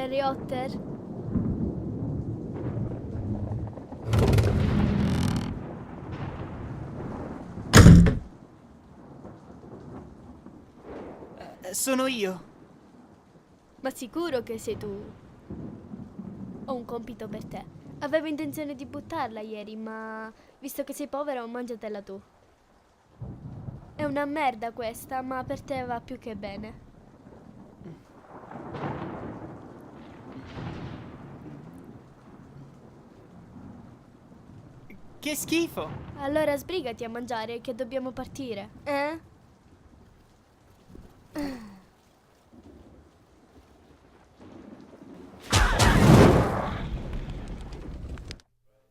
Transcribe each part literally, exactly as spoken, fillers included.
Harry Potter? Eh, sono io. Ma sicuro che sei tu? Ho un compito per te. Avevo intenzione di buttarla ieri, ma visto che sei povero, mangiatela tu. È una merda questa, ma per te va più che bene. Che schifo! Allora sbrigati a mangiare che dobbiamo partire, eh?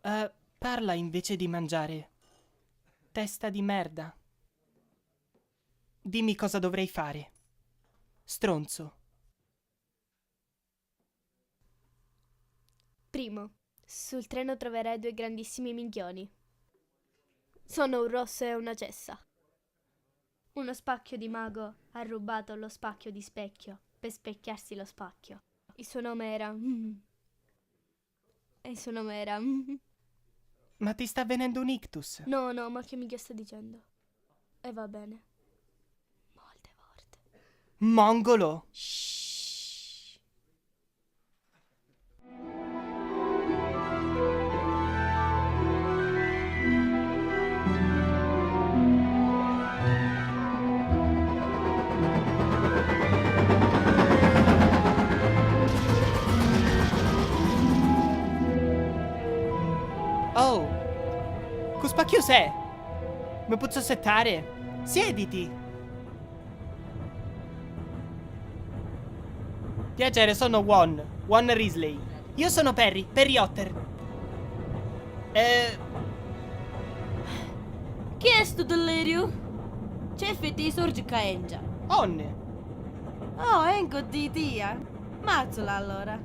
Eh, parla invece di mangiare. Testa di merda. Dimmi cosa dovrei fare. Stronzo. Primo, sul treno troverai due grandissimi minchioni. Sono un rosso e una cessa. Uno spacchio di mago ha rubato lo spacchio di specchio per specchiarsi lo spacchio. Il suo nome era... E il suo nome era... Ma ti sta venendo un ictus? No, no, ma che minchia sta dicendo? E va bene. Molte volte. Mongolo! Shh. Oh, cu spacchiu sè? Mi pozzu settare? Siediti! Piacere, sono Won, Won Risley. Io sono Perry, Perry Otter. Eh. Chi è stu dilliriu? C'è fitti i sorgi ca engia? Onni? Oh, enco di tia. Mazzula allora.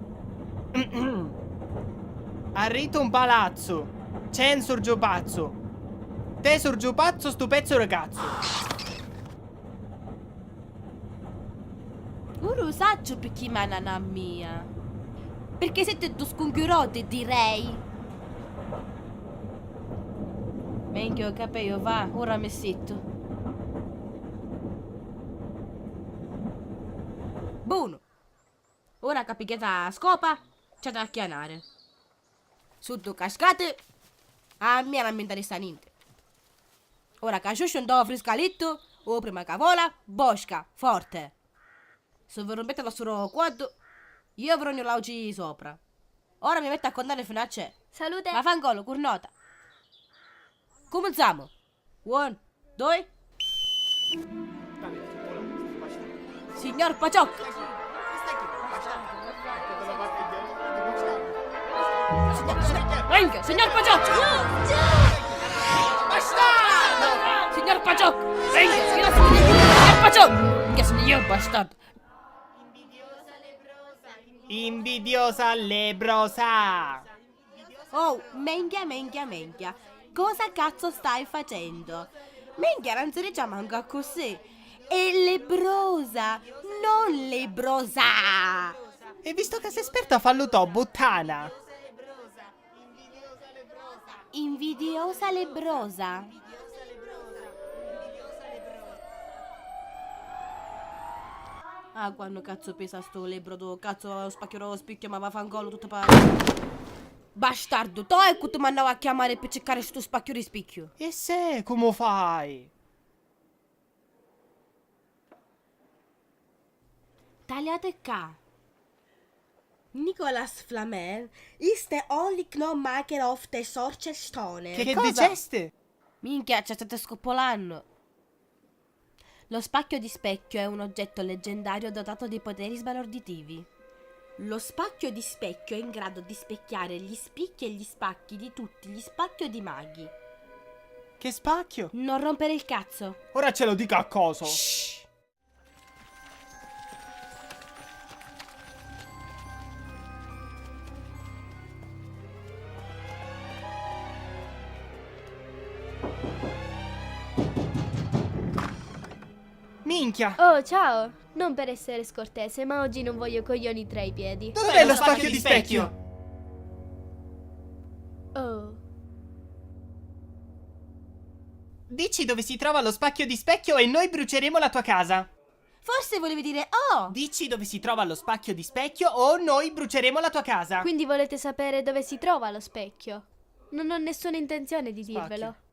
Arritu un palazzu. C'è un surgiu pazzu. Te surgiu pazzu stu pezzu di cazzu. Ora u sacciu picchì mananu a mia. Pirchì siti ddu scunchiuroti, direi. Menchia u capeju, va, ora mi sittu. Bunu. Ora ca pigghiati a scopa, ci ati a chianari. Suddu cascati, a mia non mi ntarissa ninti. Ora ca sciusciu ntô friscalittu, u prima ca vola, bosca, forte. Si vi rumpiti lo sturu cuoddu, io vi rugnu l'auci sopra. Ora mi mettu a contari finu a cè. Salute! Vaffancolu, curnota! Cuminzamu! One, doi. Signor Paciocco! Venga, signor Paciocco! Signor Paciocco! Venga, signor, signor Paciocco! Venga, signor bastardo! Invidiosa lebrosa! Oh, menchia, menchia, menchia. Cosa cazzo stai facendo? Menchia, non si dice manco accussì. È lebrosa, non lebrosa. E visto ca sei esperta, fallu to, buttana. Invidiosa lebrosa. Ah, quannu cazzu pisa stu libru, tu cazzu spacchiu ro spicchiu, ma vaffancolu tuttu pa... Bastardu, to è cu ti mannau a chiamari pi ciccari stu spacchiu ri spicchiu? E se, comu fai? Taliati ccà. Nicolas Flamel is the only known maker of the Sorcerer's Stone. Che cosa? Dicesti? Minchia, ci stati scuppulannu. Lo spacchio di specchio è un oggetto leggendario dotato di poteri sbalorditivi. Lo spacchio di specchio è in grado di specchiare gli spicchi e gli spacchi di tutti gli spacchio di maghi. Che spacchio? Non rompere il cazzo. Ora ce lo dico a coso. Shh. Minchia! Oh, ciao! Non per essere scortese, ma oggi non voglio coglioni tra i piedi. Dov'è lo spacchio di specchio? Oh. Dici dove si trova lo spacchio di specchio e noi bruceremo la tua casa. Forse volevi dire oh! Dici dove si trova lo spacchio di specchio o noi bruceremo la tua casa. Quindi volete sapere dove si trova lo specchio? Non ho nessuna intenzione di dirvelo. Spacchio.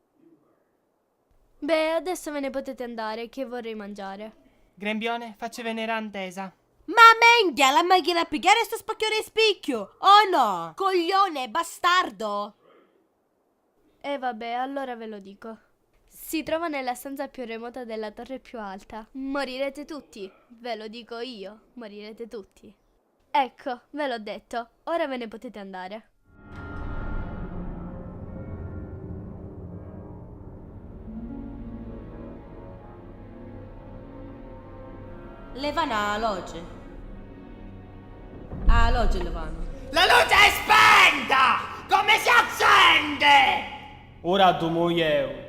Beh, adesso ve ne potete andare, che vorrei mangiare. Grembione, facci venire a ntesa. Ma menghia, la machina a pigghiare sto spacchione di spicchio, o no? Coglione, bastardo! E vabbè, allora ve lo dico. Si trova nella stanza più remota della torre più alta. Morirete tutti, ve lo dico io, morirete tutti. Ecco, ve l'ho detto, ora ve ne potete andare. Levana a loce. A loce levana. La luce è spenta! Come si accende? Ora tu muoieu.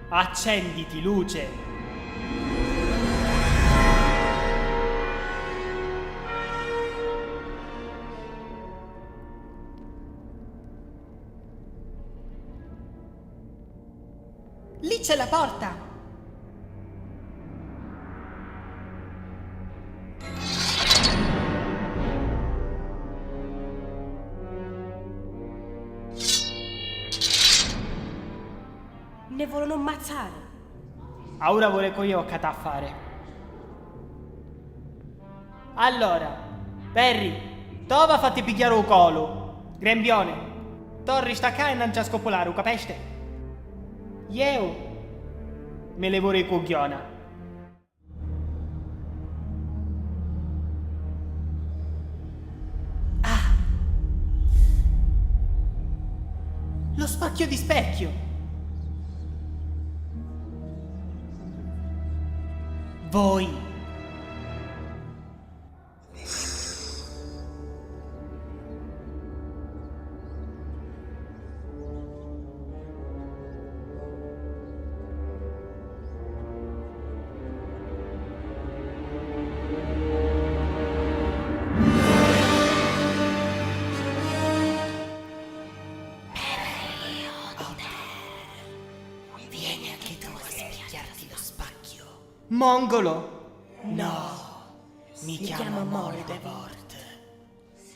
Accenditi, luce! Lì c'è la porta! Ne volunu mmazzari! Aura vore cu iu ca t'ha fari. Allora, Perry, tova fatti pigghiari u colu. Grembione, torri sta ca e non ci a scopulari, u capeste? Ieu mi levu ri cugghiona. Ah! Lo spacchio di specchio! Voi. Vieni anche tu a specchiarti lo spacchio. Mongolo! No, mi chiamo Mordevort.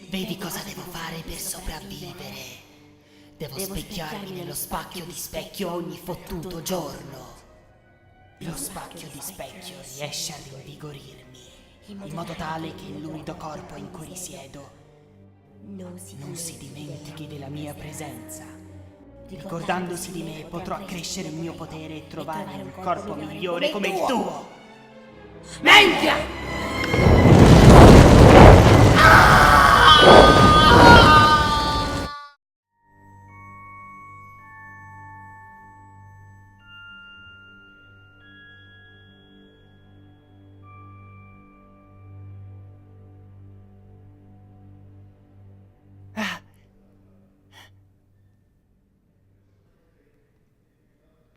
Vedi cosa devo fare per sopravvivere. Devo specchiarmi nello spacchio di specchio ogni fottuto giorno. Lo spacchio di specchio riesce a rinvigorirmi, in modo tale che il lurido corpo in cui risiedo non si dimentichi della mia presenza. Ricordandosi di me, potrò accrescere il mio potere e trovare un corpo migliore come il tuo. Menghia! Ah!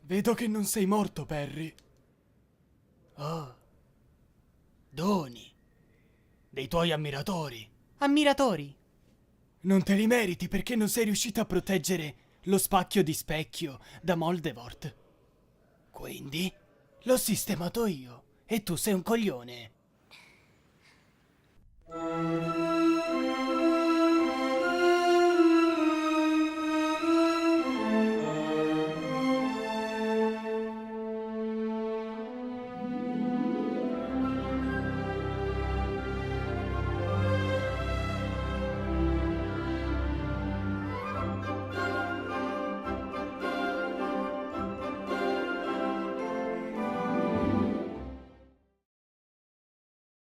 Vedo che non sei morto, Perry. Oh. Doni. Dei tuoi ammiratori. Ammiratori? Non te li meriti perché non sei riuscito a proteggere lo spacchio di specchio da Moldevort. Quindi? L'ho sistemato io e tu sei un coglione.